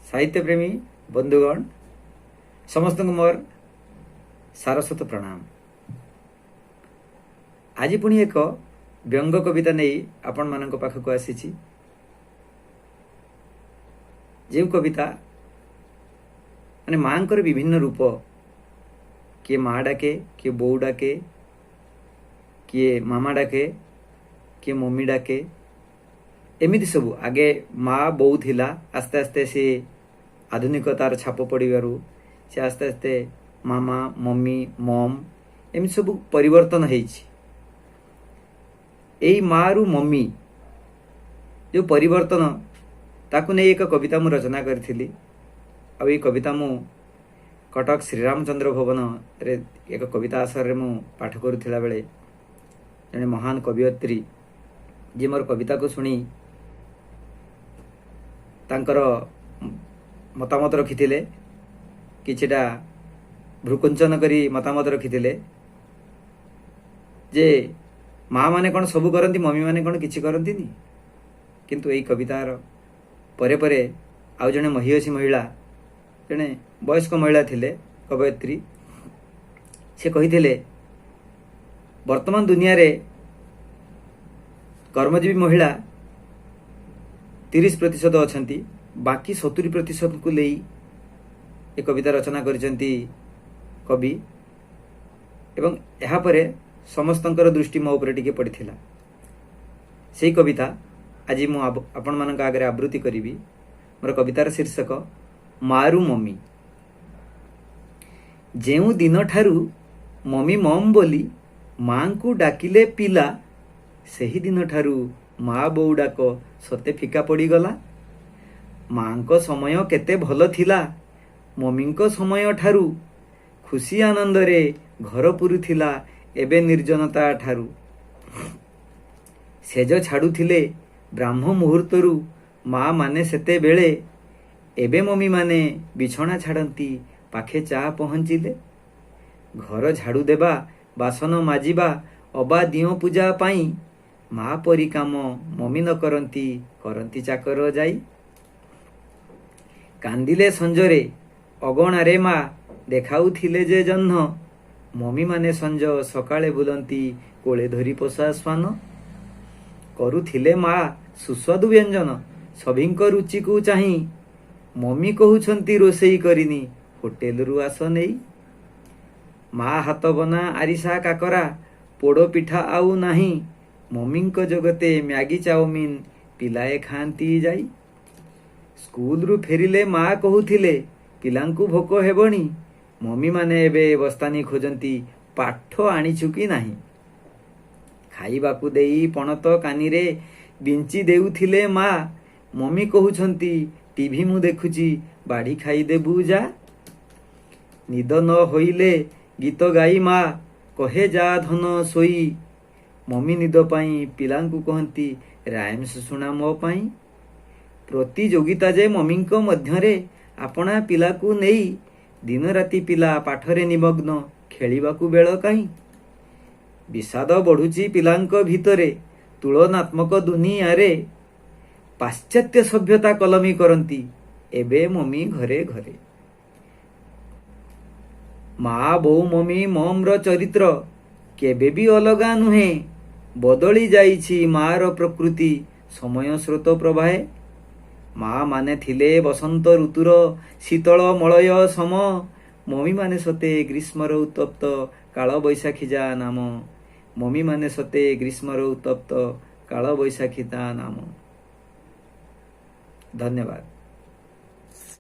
ସାହିତ୍ୟପ୍ରେମୀ ବନ୍ଧୁଗଣ, ସମସ୍ତଙ୍କୁ ମୋର ସାରସ୍ୱତ ପ୍ରଣାମ। ଆଜି ପୁଣି ଏକ ବ୍ୟଙ୍ଗ କବିତା ନେଇ ଆପଣମାନଙ୍କ ପାଖକୁ ଆସିଛି, ଯେଉଁ କବିତା ମାନେ ମାଙ୍କର ବିଭିନ୍ନ ରୂପ। କିଏ ମା ଡାକେ, କିଏ ବୋଉ ଡାକେ, କିଏ ମାମା ଡାକେ, କିଏ ମମି ଡାକେ, ଏମିତି ସବୁ। ଆଗେ ମା ବୋଉ ଥିଲା, ଆସ୍ତେ ଆସ୍ତେ ସେ ଆଧୁନିକତାର ଛାପ ପଡ଼ିବାରୁ ସେ ଆସ୍ତେ ଆସ୍ତେ ମାମା, ମମି, ମମ୍ ଏମିତି ସବୁ ପରିବର୍ତ୍ତନ ହେଇଛି। ଏଇ ମାରୁ ମମି ଯେଉଁ ପରିବର୍ତ୍ତନ, ତାକୁ ନେଇ ଏକ କବିତା ମୁଁ ରଚନା କରିଥିଲି। ଆଉ ଏଇ କବିତା ମୁଁ କଟକ ଶ୍ରୀରାମଚନ୍ଦ୍ର ଭବନରେ ଏକ କବିତା ଆସରରେ ମୁଁ ପାଠ କରୁଥିଲା ବେଳେ ଜଣେ ମହାନ କବିୟତ୍ରୀ, ଯିଏ ମୋର କବିତାକୁ ଶୁଣି ତାଙ୍କର ମତାମତ ରଖିଥିଲେ, କିଛିଟା ଭ୍ରୁକୁଞ୍ଚନ କରି ମତାମତ ରଖିଥିଲେ ଯେ ମା ମାନେ କ'ଣ ସବୁ କରନ୍ତି, ମମି ମାନେ କ'ଣ କିଛି କରନ୍ତିନି? କିନ୍ତୁ ଏଇ କବିତାର ପରେ ପରେ ଆଉ ଜଣେ ମହିୟସୀ ମହିଳା, ଜଣେ ବୟସ୍କ ମହିଳା ଥିଲେ, କବୟତ୍ରୀ, ସେ କହିଥିଲେ, ବର୍ତ୍ତମାନ ଦୁନିଆରେ କର୍ମଜୀବୀ ମହିଳା 30% ଅଛନ୍ତି, ବାକି 70%କୁ ନେଇ ଏ କବିତା ରଚନା କରିଛନ୍ତି କବି। ଏବଂ ଏହାପରେ ସମସ୍ତଙ୍କର ଦୃଷ୍ଟି ମୋ ଉପରେ ଟିକେ ପଡ଼ିଥିଲା। ସେଇ କବିତା ଆଜି ମୁଁ ଆପଣମାନଙ୍କ ଆଗରେ ଆବୃତ୍ତି କରିବି। ମୋର କବିତାର ଶୀର୍ଷକ ମାରୁ ମମି। ଯେଉଁ ଦିନଠାରୁ ମମି ମମ୍ ବୋଲି ମାଙ୍କୁ ଡାକିଲେ ପିଲା, ସେହି ଦିନଠାରୁ ମା ବୋଉ ଡାକ ସତେ ଫିକା ପଡ଼ିଗଲା। ମାଙ୍କ ସମୟ କେତେ ଭଲ ଥିଲା ମମିଙ୍କ ସମୟ ଠାରୁ, ଖୁସି ଆନନ୍ଦରେ ଘର ପୁରୁଥିଲା ଏବେ ନିର୍ଜନତା ଠାରୁ। ସେଜ ଛାଡୁଥିଲେ ବ୍ରାହ୍ମ ମୁହୂର୍ତ୍ତରୁ ମା ମାନେ ସେତେବେଳେ, ଏବେ ମମି ମାନେ ବିଛଣା ଛାଡ଼ନ୍ତି ପାଖେ ଚା ପହଞ୍ଚିଲେ। ଘର ଝାଡୁ ଦେବା, ବାସନ ମାଜିବା ଅବା ଦିଅଁ ପୂଜା ପାଇଁ, ମା ପରି କାମ ମମି ନ କରନ୍ତି, କରନ୍ତି ଚାକର ଯାଇ। କାନ୍ଦିଲେ ସଞ୍ଜରେ ଅଗଣାରେ ମା ଦେଖାଉଥିଲେ ଯେ ଜହ୍ନ, ମମି ମାନେ ସଞ୍ଜ ସକାଳେ ବୁଲନ୍ତି କୋଳେ ଧରି ପୋଷା ଶ୍ୱାନ। କରୁଥିଲେ ମା ସୁସ୍ୱାଦୁ ବ୍ୟଞ୍ଜନ ସଭିଙ୍କ ରୁଚିକୁ ଚାହିଁ, ମମି କହୁଛନ୍ତି ରୋଷେଇ କରିନି, ହୋଟେଲରୁ ଆସ ନେଇ। ମା ହାତ ବନା ଆରିସା, କାକରା, ପୋଡ଼ ପିଠା ଆଉ ନାହିଁ, ମମିଙ୍କ ଜଗତେ ମ୍ୟାଗି, ଚାଉମିନ ପିଲାଏ ଖାଆନ୍ତି ଯାଇ। ସ୍କୁଲରୁ ଫେରିଲେ ମା କହୁଥିଲେ ପିଲାଙ୍କୁ ଭୋକ ହେବଣି, ମମିମାନେ ଏବେ ବସ୍ତାନି ଖୋଜନ୍ତି ପାଠ ଆଣିଛୁ କି ନାହିଁ। ଖାଇବାକୁ ଦେଇ ପଣତ କାନିରେ ବିଞ୍ଚି ଦେଉଥିଲେ ମା, ମମି କହୁଛନ୍ତି ଟିଭି ମୁଁ ଦେଖୁଛି, ବାଢି ଖାଇଦେବୁ ଯା। ନିଦ ନ ହୋଇଲେ ଗୀତ ଗାଇ ମା କହେ ଯା ଧନ ଶୋଇ, ମମି ନିଦ ପାଇଁ ପିଲାଙ୍କୁ କହନ୍ତି ରାଇମ୍ସ ଶୁଣା ମୋ ପାଇଁ। ପ୍ରତିଯୋଗିତା ଯେ ମମିଙ୍କ ମଧ୍ୟରେ ଆପଣା ପିଲାକୁ ନେଇ, ଦିନ ରାତି ପିଲା ପାଠରେ ନିମଗ୍ନ, ଖେଳିବାକୁ ବେଳ କାହିଁ? ବିଷାଦ ବଢୁଛି ପିଲାଙ୍କ ଭିତରେ ତୁଳନାତ୍ମକ ଦୁନିଆରେ, ପାଶ୍ଚାତ୍ୟ ସଭ୍ୟତା କଲମୀ କରନ୍ତି ଏବେ ମମି ଘରେ ଘରେ। ମା ବୋଉ ମମି ମମ୍ର ଚରିତ୍ର କେବେ ବି ଅଲଗା ନୁହେଁ, ବଦଳି ଯାଇଛି ମାର ପ୍ରକୃତି ସମୟ ସ୍ରୋତ ପ୍ରବାହେ। ମା ମାନେ ଥିଲେ ବସନ୍ତ ଋତୁର ଶୀତଳ ମଳୟ ସମ, ମମି ମାନେ ସତେ ଗ୍ରୀଷ୍ମର ଉତ୍ତପ୍ତ କାଳ ବୈଶାଖୀ ଯା ନାମ। ମମି ମାନେ ସତେ ଗ୍ରୀଷ୍ମର ଉତ୍ତପ୍ତ କାଳ ବୈଶାଖୀ ତା ନାମ। ଧନ୍ୟବାଦ।